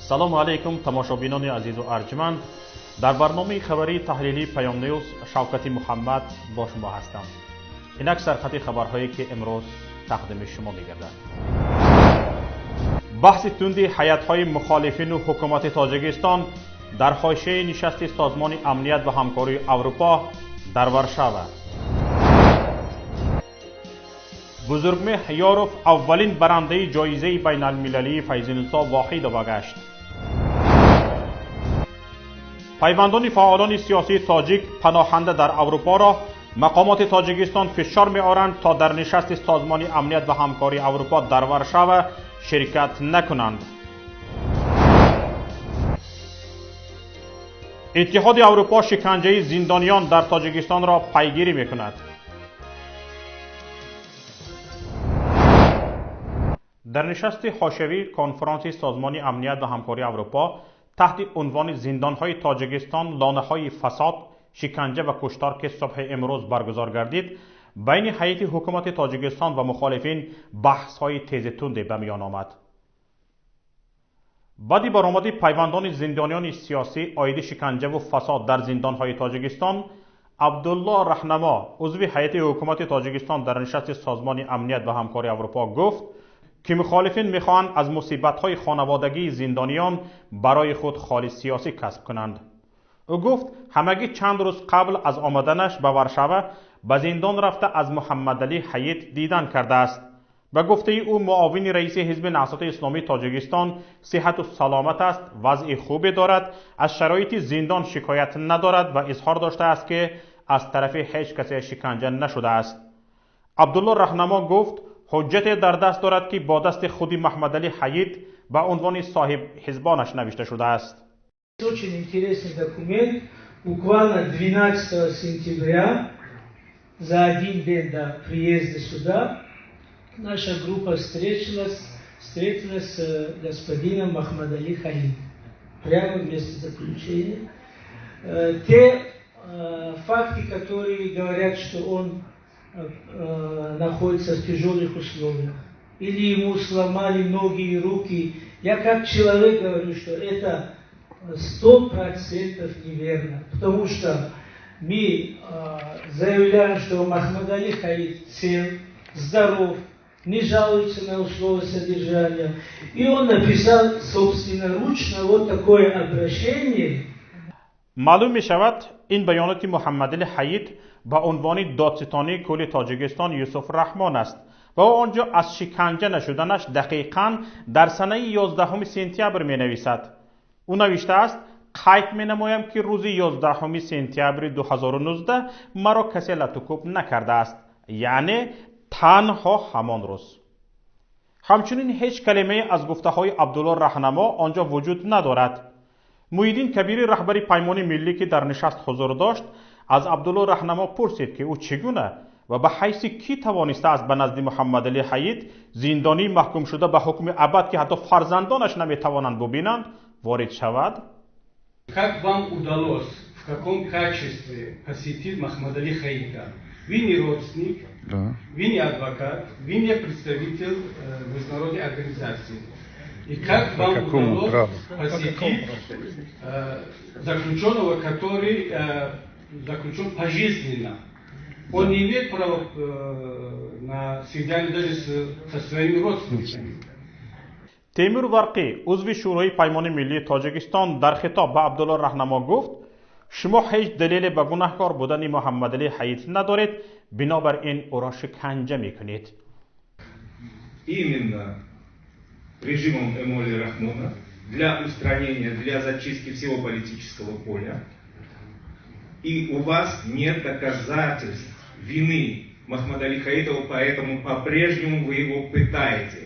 Ассалому алайкум тамошобинони азизу арҷманд. Дар барномаи хабарии таҳлилии Паём Ньюз Шавкати Муҳаммад бо шумо ҳастам. Инак сархати хабарҳое ки имрӯз тақдими шумо мегардад. Баҳси тунди ҳайатҳои мухолифину ҳукумати Тоҷикистон дар ҳошияи нишасти Созмони амният ва ҳамкории Аврупо дар Варшава. Бузургмеҳр Ёров аввалин барандаи ҷоизаи байналмилалии Файзинисо Воҳидова гашт. Пайвандони фаъолони сиёсии тоҷик паноҳанда дар Аврупоро мақомоти Тоҷикистон фишор меоранд то дар нишасти Созмони амният ва ҳамкории Аврупо дар Варшава ширкат накунанд. Иттиҳоди Аврупо шиканҷаи зиндониён дар Тоҷикистонро пайгирӣ мекунад. Дар нишасти ҳошиявии конфронси Созмони амният ва ҳамкории Аврупо таҳти унвони зиндонҳои Тоҷикистон лонаҳои фасод, шиканҷа ва куштор ки субҳи имрӯз баргузор гардид, байни ҳайати ҳукумати Тоҷикистон ва мухолифин баҳсҳои тези тунде ба миён омад. Баъди баромади пайвандони зиндониёни сиёсӣ оиди шиканҷаву фасод дар зиндонҳои Тоҷикистон, Абдулло Раҳнамо, узви ҳайати ҳукумати Тоҷикистон дар нишасти Созмони амният ва ҳамкории Аврупо гуфт, ки мухолифин мехоҳанд аз мусибатҳои хонаводагии зиндониён барои худ холи сиёсӣ касб кунанд. Ӯ гуфт, ҳамагӣ чанд рӯз қабл аз омаданаш ба Варшава ба зиндон рафта аз Муҳаммадалӣ Ҳайит дидан кардааст. Ба гуфтаи ӯ муовини раиси ҳизби Наҳзати Исломии Тоҷикистон сиҳату саломат аст, вазъи хубе дорад, аз шароити зиндон шикоят надорад ва изҳор доштааст, ки аз тарафи ҳеҷ касе шиканҷа нашудааст. Абдулло Раҳнамо гуфт, ҳуҷҷате дар даст дорад, ки бо дасти худи Маҳмадалӣ Ҳайит ба унвони соҳиб ҳизбонаш навишта шудааст. Очень интересный документ. Буквально 12 сентября, за один день до приезда сюда, наша группа встретилась с господином Махмадали Хаид. Прямо в месте заключения. Те факты, которые говорят, что он находится в тяжелых условиях, или ему сломали ноги и руки, я как человек говорю, что это 100% неверно, потому что мы заявляем, что Махмадали Хаид цел, здоров, не жалуется на условия содержания. И он написал собственноручно вот такое обращение. Маълум мешавад, ин баёноти Муҳаммадали Ҳайит ба унвони додситонии кулли Тоҷикистон Юсуф Раҳмон аст ва ӯ он ҷо аз шиканҷа нашуданаш дақиқан дар санаи 11 сентябр менависад. Ӯ навиштааст: қайд менамоям, ки рӯзи 11 сентябри 2019 маро касе латукӯб накардааст, яъне танҳо ҳамон рӯз. Ҳамчунин ҳеҷ калимае аз гуфтаҳои Абдулло Раҳнамо он ҷо вуҷуд надорад. Муҳиддин Кабири, раҳбари Паймони миллӣ, ки дар нишаст ҳузур дошт, аз Абдулло Раҳнамо пурсид, ки ӯ чӣ гуна ва ба ҳайси кӣ тавонистааст ба назди Муҳаммадалӣ Ҳайит, зиндонии маҳкумшуда ба ҳукми абад, ки ҳатто фарзандонаш наметавонанд бубинанд, ворид шавад? Как вам удалось, в каком качестве посетить Махмадали Хаита? Вы не родственник, да, вы не адвокат, вы не представитель международной организации. И как вам удалось посетить заключенного, который заключен пожизненно? Он не имеет права на свидание даже со своими родственниками. Темур Варқӣ, узви Шӯрои Паймони миллии Тоҷикистон, дар хитоб ба Абдулло Раҳнамо гуфт: шумо ҳеҷ далеле ба гунаҳкор будани Муҳаммадалӣ Ҳайит надоред, бинобар ин ӯро шиканҷа мекунед. Именно режимом Эмомали Рахмона для устранения, для зачистки всего политического поля. И у вас нет доказательств вины Махмадали Хаитова, поэтому по-прежнему вы его пытаете.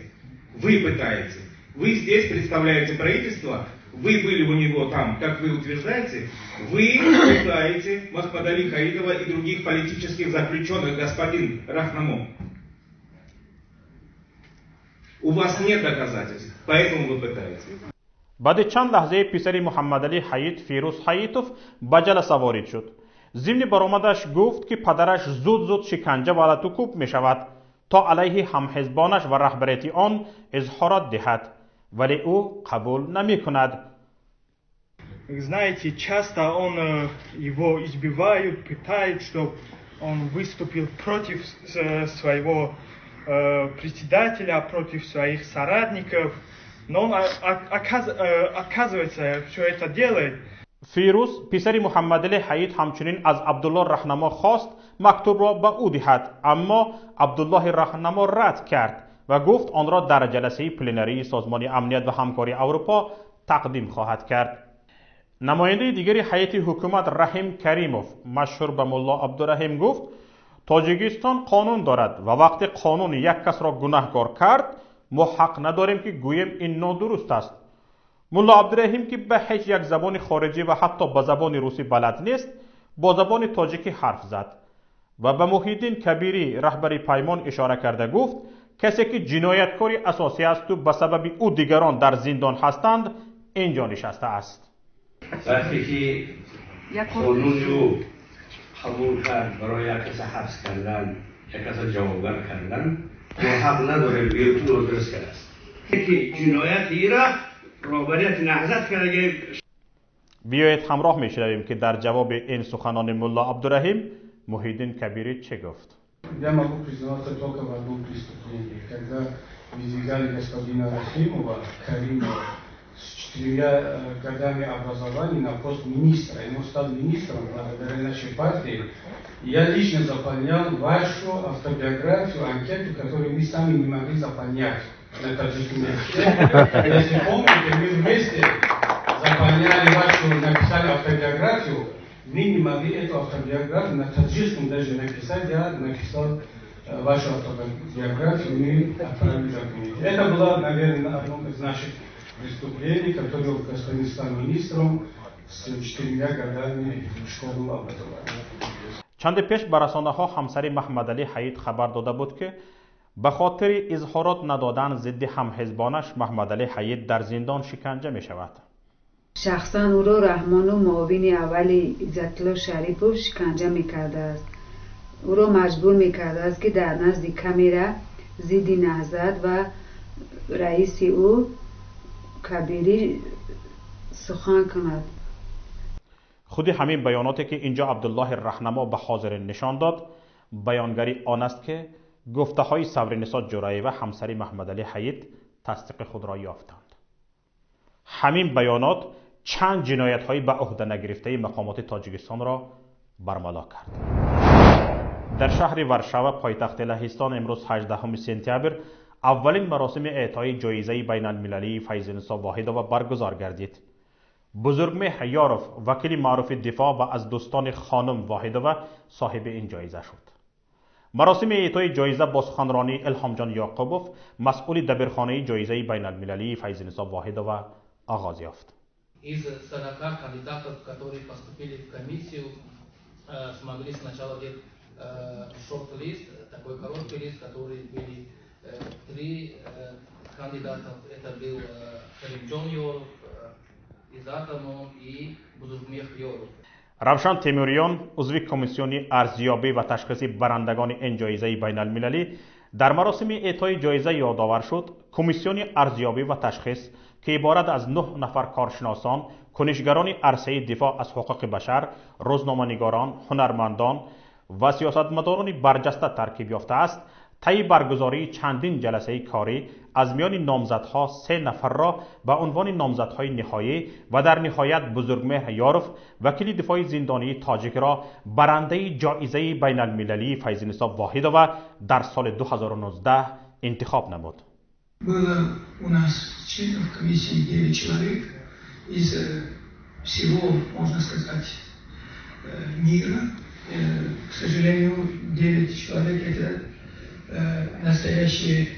Вы пытаете. Вы здесь представляете правительство, вы были у него там, как вы утверждаете, вы пытаете Махмадали Хаитова и других политических заключенных, господин Рахнамо. У вас нет доказательств, поэтому вы пытаете. Баъди чанд лаҳзаи писари Муҳаммадалӣ Ҳайит, Фирӯз Ҳаитов, ба ҷаласа ворид шуд. Зимни баромадаш гуфт, ки падараш зуд-зуд шиканҷа ва латукӯб мешавад, то алайҳи ҳамҳизбонаш ва раҳбарияти он изҳорот диҳад. Вале ӯ қабул намекунад. Знаете, часто он, его избивают, пытают, чтобы он выступил против своего председателя, против своих соратников, но он отказывается все это делать. Фирӯз, писари Муҳаммадалӣ Ҳаид, ҳамчунин аз Абдулло Раҳнамо хост, мактубро ба ӯ диҳад, аммо Абдуллоҳи Раҳнамо рад кард ва гуфт, онро дар ҷаласаи пленарии Созмони Амният ва Ҳамкории Аврупо тақдим хоҳад кард. Намояндаи дигари ҳайати ҳукумат, Раҳим Каримов, машҳур ба Мулло Абдураҳим, гуфт, Тоҷикистон қонун дорад ва вақте қонун як касро гунаҳкор кард, мо ҳақ надорем, ки гӯем ин нодуруст аст. Мулло Абдураҳим, ки ба ҳеҷ як забони хориҷӣ ва ҳатто ба забони русӣ балад нест, бо забони тоҷикӣ ҳарф зад ва ба Муҳиддин Кабирӣ, раҳбари Паймон, ишора карда гуфт, касе ки ҷинояткори асосӣ асту ба сабаби ӯ дигарон дар зиндон ҳастанд, ин ҷо нишастааст. Вақте ки қонуни ӯ қабул кард барои як каса ҳабс кардан, як каса ҷавобгар кардан, мо ҳақ надорем бигӯем, ки нодуруст кардааст, ки ҷинояти ира роҳбарияти Наҳзат кардаги. Биёед, ҳамроҳ мешавем, ки дар ҷавоби ин суханони Мулло Абдураҳим Муҳиддин Кабирӣ чӣ гуфт. Я могу признаваться только в одном преступлении. Когда выдвигали господина Рахимова, Каримова, с 4 годами образования на пост министра, и он стал министром благодаря нашей партии, я лично заполнял вашу автобиографию, анкету, которую вы сами не могли заполнять на таджикском языке. Если помните, мы вместе заполняли вашу, написали автобиографию, вы не могли эту автобиографию на таджикском даже написать, я написал вашу автобиографию, мы отправили документы. Это было, наверное, одно из наших преступлений, которое господин стал министром с 4 годами школьного образования. Чанде пеш ба расонаҳо ҳамсари Маҳмадалӣ Ҳаид хабар дода буд, ки ба хотири изҳорот надодан зидди ҳамҳизбонаш Маҳмадалӣ Ҳаид дар зиндон шиканҷа мешавад. Шахсан ӯро Раҳмону муовини аввали Иззатулло Шарипов шиканҷа мекардааст. Ӯро маҷбур мекардааст, ки дар назди камера зидди Наҳзат ва раиси ӯ Кабирӣ сухан кунад. Худи ҳамин баёноте, ки инҷо Абдуллоҳи Раҳнамо ба ҳозирин нишон дод, баёнгари он аст, ки гуфтаҳои Сабринисо Ҷураева, ҳамсари Маҳмадалӣ Ҳаид, тасдиқи худро ёфтанд. Ҳамин баёнот чанд ҷиноятҳои ба ӯҳда нагирифтаи мақомоти Тоҷикистонро бармало кард. Дар шаҳри Варшава, пойтахти Лаҳистон, имрӯз, 18 сентябр, аввалин маросими эътои ҷоизаи байналмилалии Файзинисо Воҳидова баргузор гардид. Бузургмеҳр Ёров, вакили маъруфи дифоъ ва аз дӯстони хонум Воҳидова, соҳиби ин ҷоиза шуд. Маросими эътои ҷоиза бо суханронии Илҳомҷон Ёқубов, масъули дабирхонаи ҷоизаи байналмилалии Файзинисо Воҳидова, оғоз ёфт. Из 40 кандидатов, которые поступили в комиссию, смогли сначала делать шорт-лист, такой короткий лист, который были три кандидатов. Это был Каримджон Йоров, Иззат и Бузургмех Йоров. Равшан Темуриён, узви комиссиони арзёбӣ ва ташхиси барандагони ин ҷоизаи байналмилалӣ, дар маросими эътои ҷоиза ёдовар шуд, комиссиони арзёбӣ ва ташхис, ки иборат аз нӯҳ нафар коршиносон, кунишгарони арсаи дифоъ аз ҳуқуқи башар, рӯзноманигорон, ҳунармандон ва сиёсатмадорони барҷаста таркиб ёфтааст, таи баргузории чандин ҷаласаи корӣ аз миёни номзадҳо се нафарро ба унвони номзадҳои ниҳоӣ ва дар ниҳоят Бузургмеҳр Ёров, вакили дифои зиндонии тоҷикро, барандаи ҷоизаи байналмилалии Файзинисо Воҳидова дар соли 2019 интихоб намуд. Было у нас членов комиссии 9 человек из всего, можно сказать, мира. К сожалению, 9 человек – это настоящие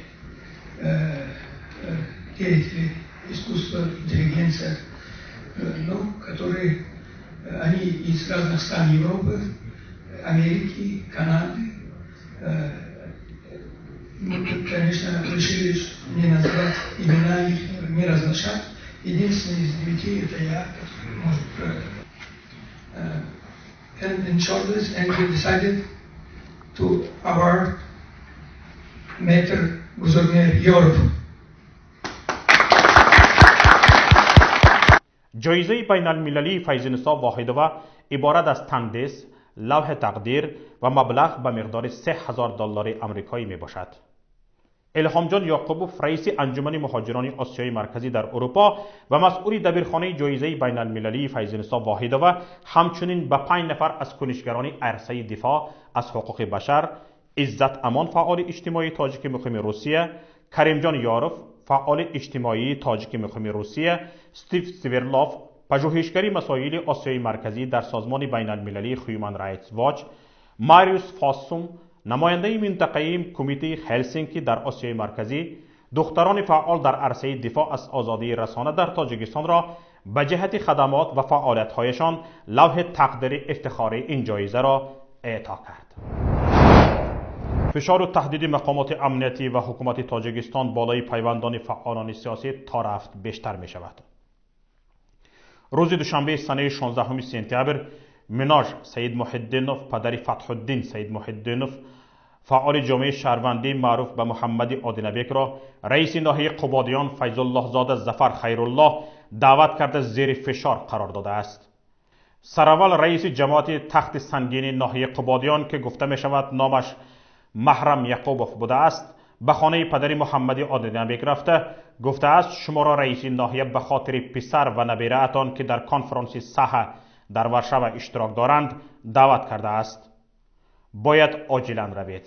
деятели искусства, интеллигенция, ну, которые, они из разных стран Европы, Америки, Канады. Мы, конечно, решили не называть имена их, не разглашать. Единственный из девяти – это я, который может. And in shortlist, and we decided to award Maitre Buzurgmehr Yorov. Ҷоизаи байналмилалии Файзинисо Воҳидова иборат аз тандис, лавҳи тақдир ва маблағ ба миқдори 3000 доллари амрикоӣ мебошад. Илҳомҷон Ёқубов, раиси Анҷумани муҳоҷирони Осиёи Марказӣ дар Урупо ва масъули дабирхонаи ҷоизаи байналмилалии Файзинисо Воҳидова, ҳамчунин ба 5 нафар аз кунишгарони арсаи дифоъ аз ҳуқуқи башар: Иззат Амон, фаъоли иҷтимоии тоҷики муқими Русия, Каримҷон Ёров, фаъоли иҷтимоии тоҷики муқими Русия, Стив Сверлов, пажӯҳишгари масоили Осиёи Марказӣ дар созмони байналмилалии Human Rights Watch, Мариус Фоссум, намояндаи минтақаии Кумитаи Ҳелсинки дар Осиёи Марказӣ, духтарони фаъол дар арсаи дифоъ аз озодии расона дар Тоҷикистонро ба ҷиҳати хадамот ва фаъолиятҳояшон лавҳи тақдири ифтихории ин ҷоизаро эъто кард. Фишору таҳдиди мақомоти амниятӣ ва ҳукумати Тоҷикистон болои пайвандони фаъолони сиёсӣ то рафт бештар мешавад. Рӯзи душанбеи санаи 16 сентябр Минош Саидмуҳиддинов, падари Фатҳуддин Саидмуҳиддинов, фаъоли ҷомеаи шаҳрвандӣ маъруф ба Муҳаммади Одинабекро раиси ноҳияи Қубодиён Файзуллоҳзода Зафар Хайруллоҳ даъват карда зери фишор қарор додааст. Сараввал раиси ҷамоати Тахти Сангини ноҳияи Қубодиён, ки гуфта мешавад номаш Маҳрам Яқубов будааст, ба хонаи падари Муҳаммади Одинабек рафта гуфтааст: шуморо раиси ноҳия ба хотири писар ва набираатон, ки дар конфронси Саҳа дар Варшава иштирок доранд, даъват кардааст. Бояд оҷилан равед.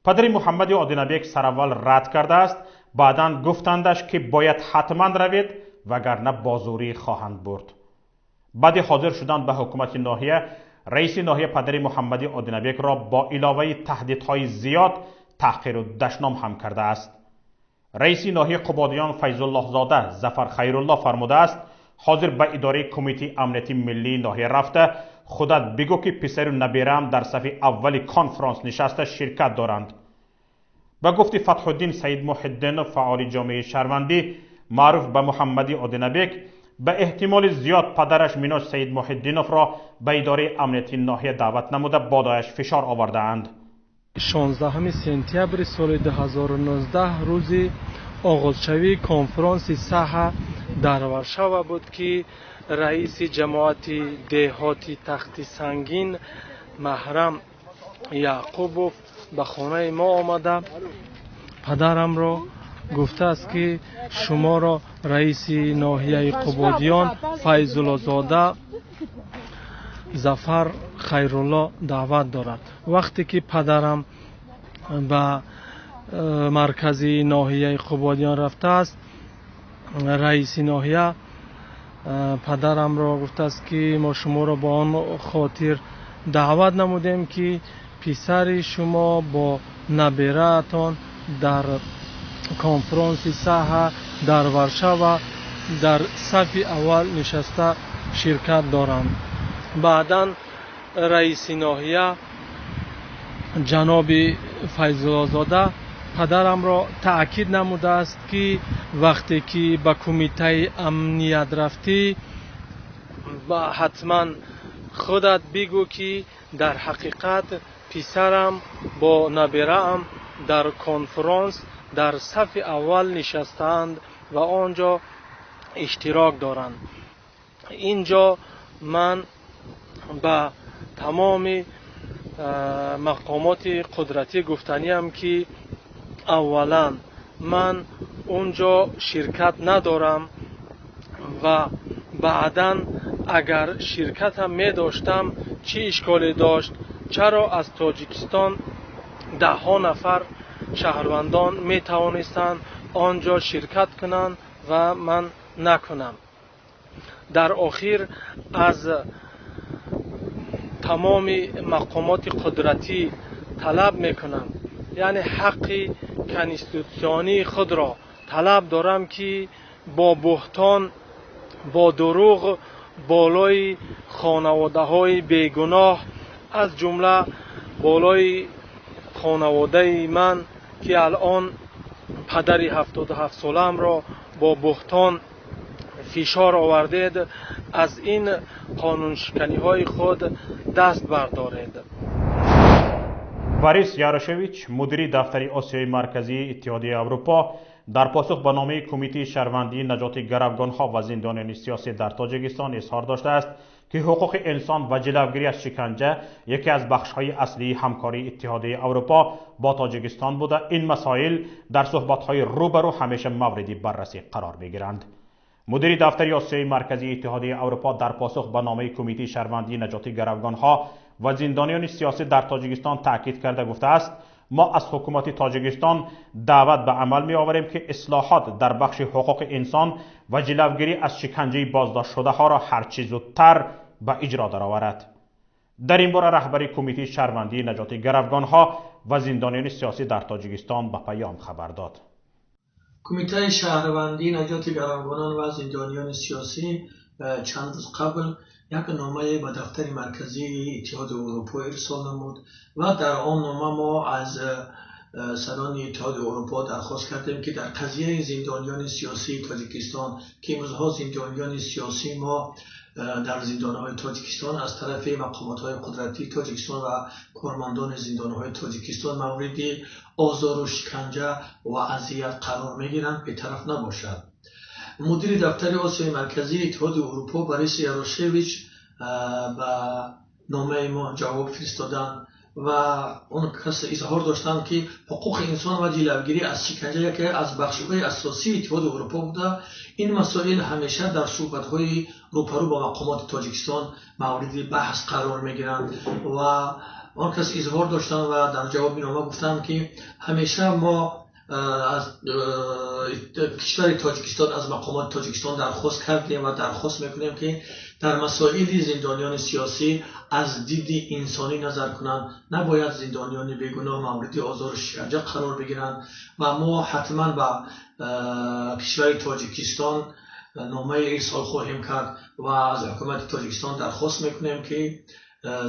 Падари Муҳаммади Одинабек сараввал рад кардааст, баъдан гуфтандаш, ки бояд ҳатман равед, вагарна бо зӯрӣ хоҳанд бурд. Баъди ҳозир шудан ба ҳукумати ноҳия, раиси ноҳия падари Муҳаммади Одинабекро бо иловаи таҳдидҳои зиёд таҳқиру дашном ҳам кардааст. Раиси ноҳияи Қубодиён Файзуллоҳзода Зафар Хайруллоҳ фармудааст: ҳозир ба идораи Кумитаи амнияти миллии ноҳия рафта худат бигӯ, ки писару набираам дар сафи аввали конфронс нишаста ширкат доранд. Ба гуфти Фатҳуддин Саидмуҳиддинов, фаъоли ҷомеаи шаҳрвандӣ маъруф ба Муҳаммади Одинабек, ба эҳтимоли зиёд падараш Минош Саидмуҳиддиновро ба идораи амнияти ноҳия даъват намуда бодояш фишор овардаанд. 16 сентябри соли 2019 рӯзи оғозшавии конфронси Саҳа дар Варшава буд, ки раиси ҷамоати деҳоти Тахти Сангин Маҳрам Яъқубов ба хонаи мо омада падарамро гуфтааст, ки шуморо раиси ноҳияи Қубодиён Файзуллозода Зафар Хайрулло даъват дорад. Вақте ки падарам ба маркази ноҳияи Қубодиён рафтааст, раиси ноҳия падарамро гуфтааст, ки мо шуморо ба он хотир даъват намудем, ки писари шумо бо набираатон дар конфронси Саҳа дар Варшава дар сафи аввал нишаста ширкат доранд. Баъдан раиси ноҳия ҷаноби Файзуллозода падарамро таъкид намудааст, ки вақте ки ба кумитаи амният рафтӣ, ҳатман худат бигӯ, ки дар ҳақиқат писарам бо набираам дар конфронс дар сафи аввал нишастаанд ва он ҷо иштирок доранд. Ин ҷо ман ба тамоми мақомоти қудратӣ гуфтаниам, ки аввалан ман он ҷо ширкат надорам ва баъдан агар ширкатам медоштам, чӣ ишколе дошт? Чаро аз Тоҷикистон даҳҳо нафар шаҳрвандон метавонистанд он ҷо ширкат кунанд ва ман накунам? Дар охир аз тамоми мақомоти қудратӣ талаб мекунам, яъне ҳаққи конститутсионии худро талаб дорам, ки бо буҳтон, бо дурӯғ болои хонаводаҳои бегуноҳ, аз ҷумла болои хонаводаи ман, ки алон падари 77-солаамро бо буҳтон фишор овардед, аз ин қонуншиканиҳои худ даст бардоред. Борис Ярошевич, мудири дафтари Осиёи Марказии Иттиҳодияи Аврупо, дар посух ба номаи Кумитаи шаҳрвандии наҷоти гаравгонҳо ва зиндониёни сиёсӣ дар Тоҷикистон изҳор доштааст, ки ҳуқуқи инсон ва ҷилавгирӣ аз шиканҷа яке аз бахшҳои аслии ҳамкории Иттиҳодияи Аврупо бо Тоҷикистон буда, ин масоил дар суҳбатҳои рӯбарӯ ҳамеша мавриди баррасӣ қарор мегиранд. Мудири дафтари Осиёи Марказии Иттиҳодияи Аврупо дар посух ба номаи Кумитаи шаҳрвандии наҷоти гаравгонҳо ва зиндониёни сиёсӣ дар Тоҷикистон таъкид карда гуфтааст: мо аз ҳукумати Тоҷикистон даъват ба амал меоварем, ки ислоҳот дар бахши ҳуқуқи инсон ва ҷилавгирӣ аз шиканҷаи боздоштшудаҳоро ҳарчи зудтар ба иҷро дароварад. Дар ин бора раҳбари Кумитаи шаҳрвандии наҷоти гаравгонҳо ва зиндониёни сиёсӣ дар Тоҷикистон ба Паём хабар дод. Кумитаи шаҳрвандии наҷоти гаравгонон ва зиндониёни сиёсӣ чанд рӯз қабл як номае ба дафтари марказии Иттиҳоди Аврупо ирсол намуд ва дар он нома мо аз сарони Иттиҳоди Аврупо дархост кардем, ки дар қазияи зиндониёни сиёсии Тоҷикистон, ки имрӯзҳо зиндониёни сиёсии мо дар зиндонҳои Тоҷикистон аз тарафи мақомотҳои қудратии Тоҷикистон ва кормандони зиндонҳои Тоҷикистон мавриди озору шиканҷа ва азият қарор мегиранд, бетараф набошад. Мудири дафтари Осиёи Марказии Иттиҳоди Аврупо Борис Ярошевич ба номаи мо ҷавоб фиристоданд ва он кас изҳор доштанд, ки ҳуқуқи инсон ва ҷилавгирӣ аз шиканҷа яке аз бахшҳои асосии Иттиҳоди Аврупо буда, ин масоил ҳамеша дар суҳбатҳои рӯпарӯ бо мақомоти Тоҷикистон мавриди баҳс қарор мегиранд. Ва он кас изҳор доштанд ва дар ҷавоби нома гуфтанд, ки ҳамеша мо аз кишвари Тоҷикистон, аз мақомоти Тоҷикистон дархост кардем ва дархост мекунем, ки дар масоили зиндониёни сиёсӣ аз диди инсонӣ назар кунанд. Набояд зиндониёни бегуноҳ мавриди озору шиканҷа қарор бигиранд ва мо ҳатман ба кишвари Тоҷикистон номаи ирсол хоҳем кард ва аз ҳукумати Тоҷикистон дархост мекунем, ки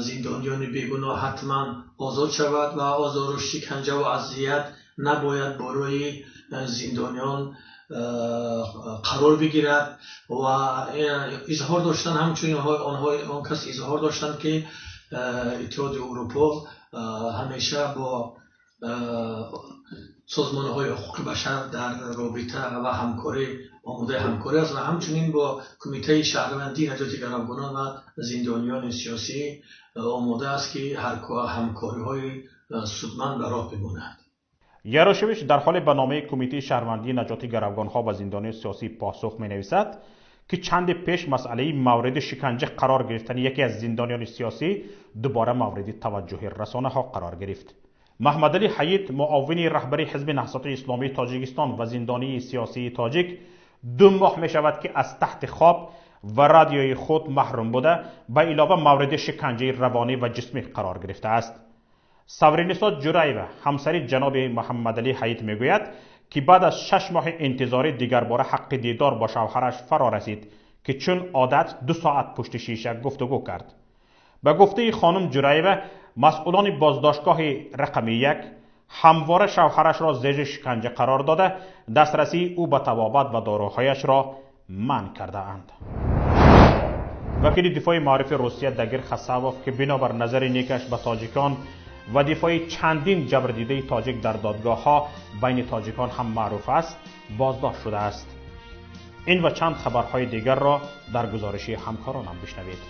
зиндониёни бегуноҳ ҳатман озод шавад ва озору шиканҷа ва азият набояд барои зиндониён қарор бигирад. Ва изҳор доштанд, ҳамчунин он кас изҳор доштанд, ки Иттиҳоди Аврупо ҳамеша бо созмонҳои ҳуқуқи башар дар робита ва ҳамкорӣ, омодаи ҳамкорӣ аст ва ҳамчунин бо Кумитаи шаҳрвандии наҷоти гаравгонон ва зиндониёни сиёсӣ омода аст, ки ҳамкориҳои судманд ба роҳ бимонад. Ярошевич дар ҳоле ба номаи Кумитаи шаҳрвандии наҷоти гаравгонҳо ва зиндониёни сиёсӣ посух менависад, ки чанде пеш масъалаи мавриди шиканҷа қарор гирифтани яке аз зиндониёни сиёсӣ дубора мавриди таваҷҷӯҳи расонаҳо қарор гирифт. Маҳмадалӣ Ҳаид, муовини раҳбари Ҳизби Наҳзати Исломии Тоҷикистон ва зиндонии сиёсии тоҷик, 2 моҳ мешавад, ки аз тахти хоб ва радиои худ маҳрум буда, ба илова мавриди шиканҷаи равонӣ ва ҷисмӣ қарор гирифтааст. Савринисо Ҷураева, ҳамсари ҷаноби Муҳаммадалӣ Ҳаид, мегӯяд, ки баъд аз 6 моҳи интизорӣ дигарбора ҳаққи дидор бо шавҳараш фаро расид, ки чун одат 2 соат пушти шиша гуфтугӯ кард. Ба гуфтаи хонум Ҷураева, масъулони боздоштгоҳи рақами 1 ҳамвора шавҳарашро зери шиканҷа қарор дода, дастрасии ӯ ба табобат ва доруҳояшро манъ кардаанд. Вакили дифои маорифи Русия Дагир Хасавов, ки бинобар назари некаш ба тоҷикон ва дифои чандин ҷабрдидаи тоҷик дар додгоҳҳо байни тоҷикон ҳам маъруф аст, боздошт шудааст. Ин ва чанд хабарҳои дигарро дар гузориши ҳамкоронам бишнавед.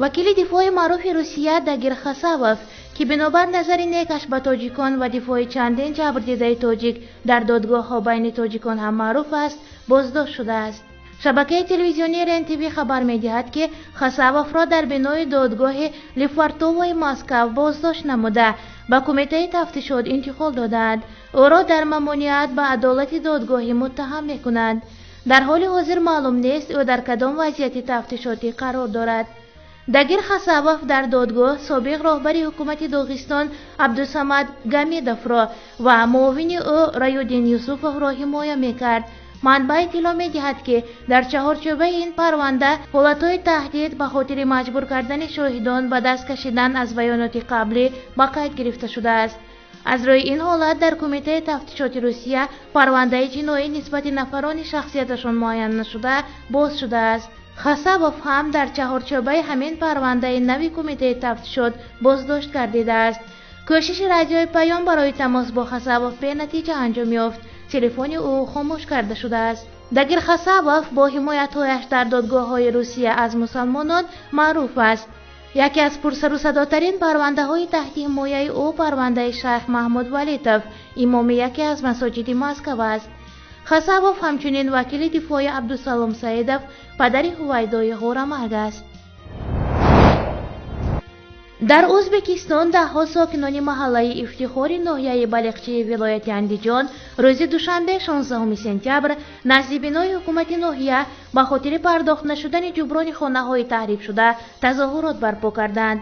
Вакили дифои маъруфи Русия Дагир Хасавов, ки бинобар назари некаш ба тоҷикон ва дифои чандин ҷабрдидаи тоҷик дар додгоҳҳо байни тоҷикон ҳам маъруф аст, боздошт шудааст. Шабакаи телевизионии РЕН-ТВ хабар медиҳад, ки Хасавовро дар бинои додгоҳи Лефортовои Москав боздошт намуда, ба кумитаи тафтишот интиқол додаанд. Ӯро дар мамониат ба адолати додгоҳӣ муттаҳам мекунанд. Дар ҳоли ҳозир маълум нест, ӯ дар кадом вазъияти тафтишотӣ қарор дорад. Дагир Хасавов дар додгоҳ собиқ роҳбари ҳукумати Доғистон Абдусамад Гамидовро ва муовини ӯ Раюддин Юсуфовро ҳимоя мекард. Манбаъ иттилоъ медиҳад, ки дар чаҳорчӯбаи ин парванда ҳолатҳои таҳдид ба хотири маҷбур кардани шоҳидон ба даст кашидан аз баёноти қаблӣ ба қайд гирифта шудааст. Аз рӯи ин ҳолат дар Кумитаи тафтишоти Русия парвандаи ҷиноӣ нисбати нафарони шахсияташон муайян нашуда боз шудааст. Хасавов ҳам дар чаҳорчӯбаи ҳамин парвандаи нави Кумитаи тафтишот боздошт гардидааст. Кӯшиши радиои Паём барои тамос бо Хасавов бенатиҷа анҷом ёфт. Телефони ӯ хомӯш карда шудааст. Дагир Хасавов бо ҳимоятҳояш дар додгоҳҳои Русия аз мусалмонон маъруф аст. Яке аз пурсарусадотарин парвандаҳои таҳти ҳимояи ӯ парвандаи шайх Маҳмуд Валитов, имоми яке аз масоҷиди Москва аст. Хасавов ҳамчунин вакили дифои Абдусалом Саидов, падари Ҳувайдои Ғорамарг аст. Дар Ӯзбекистон даҳҳо сокинони маҳаллаи Ифтихори ноҳияи Балиқчии вилояти Андиҷон рӯзи душанбе 16 сентябр назди бинои ҳукумати ноҳия ба хотири пардохт нашудани ҷуброни хонаҳои таҳрибшуда тазоҳурот барпо карданд.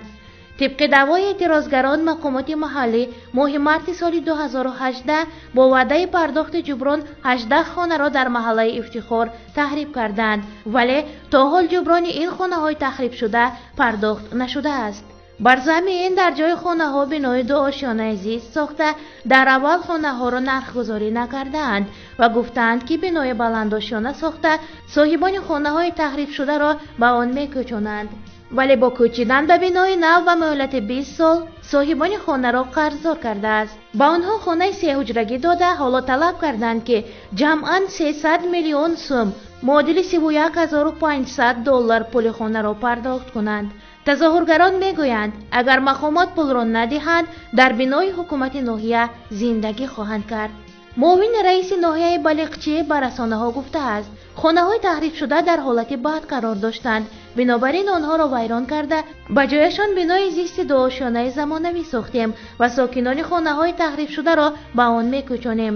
Тибқи даъвои эътирозгарон, мақомоти маҳаллӣ моҳи марти соли 2018 бо ваъдаи пардохти ҷуброн 18 хонаро дар маҳаллаи Ифтихор таҳриб карданд, вале то ҳол ҷуброни ин хонаҳои таҳрибшуда пардохт нашудааст. Бар замми ин дар ҷои хонаҳо бинои дуошёнаи зист сохта, дар аввал хонаҳоро нархгузорӣ накардаанд ва гуфтаанд, ки бинои баландошёна сохта соҳибони хонаҳои таҳрибшударо ба он мекӯчонанд. Вале бо кӯчидан ба бинои нав ба муҳлати 20 сол соҳибони хонаро қарздор кардааст. Ба онҳо хонаи сеҳуҷрагӣ дода, ҳоло талаб карданд, ки ҷамъан 300 миллион сум, муодили 31 500 доллар пули хонаро пардохт кунанд. Тазоҳургарон мегӯянд, агар мақомот пулро надиҳанд, дар бинои ҳукумати ноҳия зиндагӣ хоҳанд кард. Муовини раиси ноҳияи Балиқчӣ ба расонаҳо гуфтааст, хонаҳои таҳрибшуда дар ҳолати бад қарор доштанд, бинобар ин онҳоро вайрон карда, ба ҷояшон бинои зисти дуошёнаи замонавӣ сохтем ва сокинони хонаҳои таҳрибшударо ба он мекӯчонем.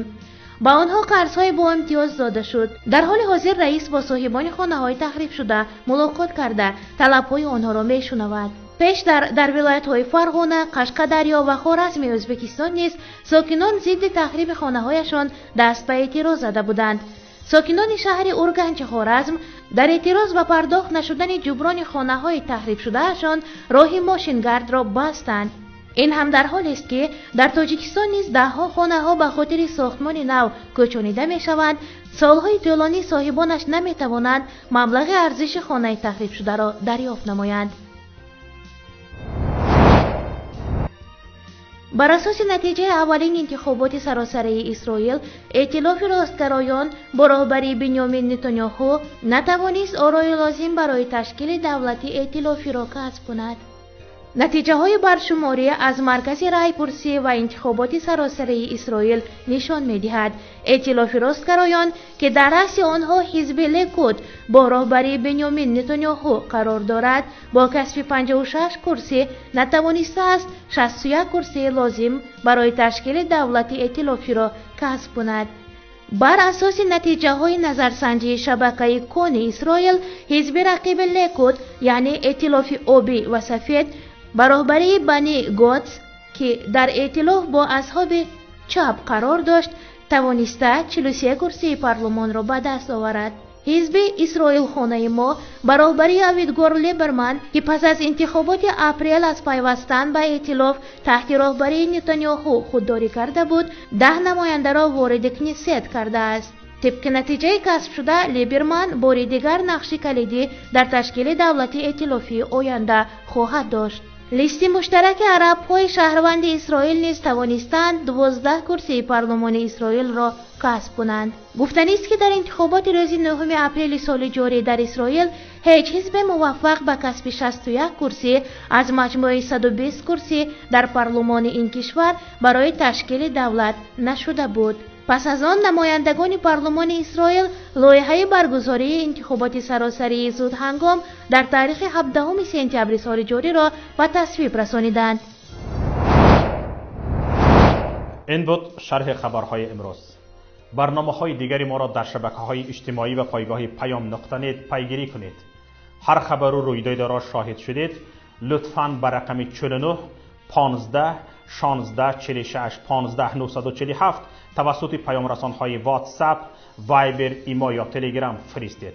Ба онҳо қарзҳои бо имтиёз дода шуд. Дар ҳоли ҳозир раис бо соҳибони хонаҳои таҳрибшуда мулоқот карда, талабҳои онҳоро мешунавад. Пештар дар вилоятҳои Фарғона, Қашқадарё ва Хоразми Ӯзбекистон низ сокинон зидди таҳриби хонаҳояшон даст ба эътироз зада буданд. Сокинони шаҳри Урганчи Хоразм дар эътироз ба пардохт нашудани ҷуброни хонаҳои таҳрибшудаашон роҳи мошингардро бастанд. Ин ҳам дар ҳолест, ки дар Тоҷикистон низ даҳҳо хонаҳо ба хотири сохтмони нав кӯчонида мешаванд. Солҳои тӯлонӣ соҳибонаш наметавонанд маблағи арзиши хонаи таҳрибшударо дарёфт намоянд. Бар асоси натиҷаи аввалин интихоботи саросарии Исроил, эътилофи ростгароён бо роҳбарии Бинёмин Нетаняҳу натавонист орои лозим барои ташкили давлати эътилофиро касб кунад. Натиҷаҳои баршуморӣ аз маркази райпурсӣ ва интихоботи саросарии Исроил нишон медиҳад, эътилофи ростгароён, ки дар раъси онҳо ҳизби Лекуд бо роҳбарии Бенёмин Нетаняҳу қарор дорад, бо касби 56 курсӣ натавонистааст 61 курсии лозим барои ташкили давлати эътилофиро касб кунад. Бар асоси натиҷаҳои назарсанҷии шабакаи Кони Исроил, ҳизби рақиби Лекуд, яъне эътилофи обӣ ва сафед ба роҳбарии Бани Готс, ки дар эътилоф бо асҳоби чап қарор дошт, тавониста 43 курсии парлумонро ба даст оварад. Ҳизби Исроилхонаи мо ба роҳбарии Авидгор Либерман, ки пас аз интихоботи апрел аз пайвастан ба эътилоф таҳти роҳбарии Нетаняҳу худдорӣ карда буд, 10 намояндаро вориди Кнессет кардааст. Тибқи натиҷаи касбшуда, Либерман бори дигар нақши калидӣ дар ташкили давлати эътилофии оянда хоҳад дошт. Листи муштараки арабҳои шаҳрванди Исроил низ тавонистанд 12 курсии парлумони Исроилро касб кунанд. Гуфтанист, ки дар интихоботи рӯзи 9 апрели соли ҷорӣ дар Исроил ҳеҷ ҳизбе муваффақ ба касби 61 курсӣ аз маҷмӯи 120 курсӣ дар парлумони ин кишвар барои ташкили давлат нашуда буд. Пас аз он намояндагони парлумони Исроил лоиҳаи баргузории интихоботи саросарии зудҳангом дар таърихи 17 сентябри соли ҷориро ба тасвиб расониданд. Ин буд шарҳи хабарҳои имрӯз. Барномаҳои дигари моро дар шабакаҳои иҷтимоӣ ва пойгоҳи Паём нуқта нет пайгирӣ кунед. Ҳар хабару рӯйдодеро шоҳид шудед, лутфан ба рақами 49 15 16 46 15 947 тавассути паёмрасонҳои WhatsApp, Viber, Имо ё Telegram фиристед.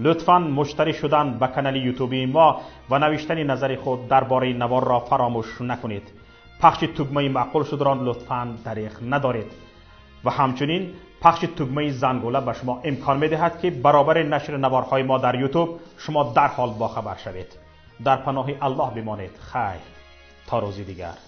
Лутфан муштарӣ шудан ба канали ютубии мо ва навиштани назари худ дар бораи наворро фаромӯш накунед. Пахши тугмаи маъқул шудро лутфан дариғ надоред ва ҳамчунин пахши тугмаи зангула ба шумо имкон медиҳад, ки баробари нашри наворҳои мо дар Ютуб шумо дарҳол бохабар шавед. Дар паноҳи Аллоҳ бимонед. Хайр, то рӯзи дигар.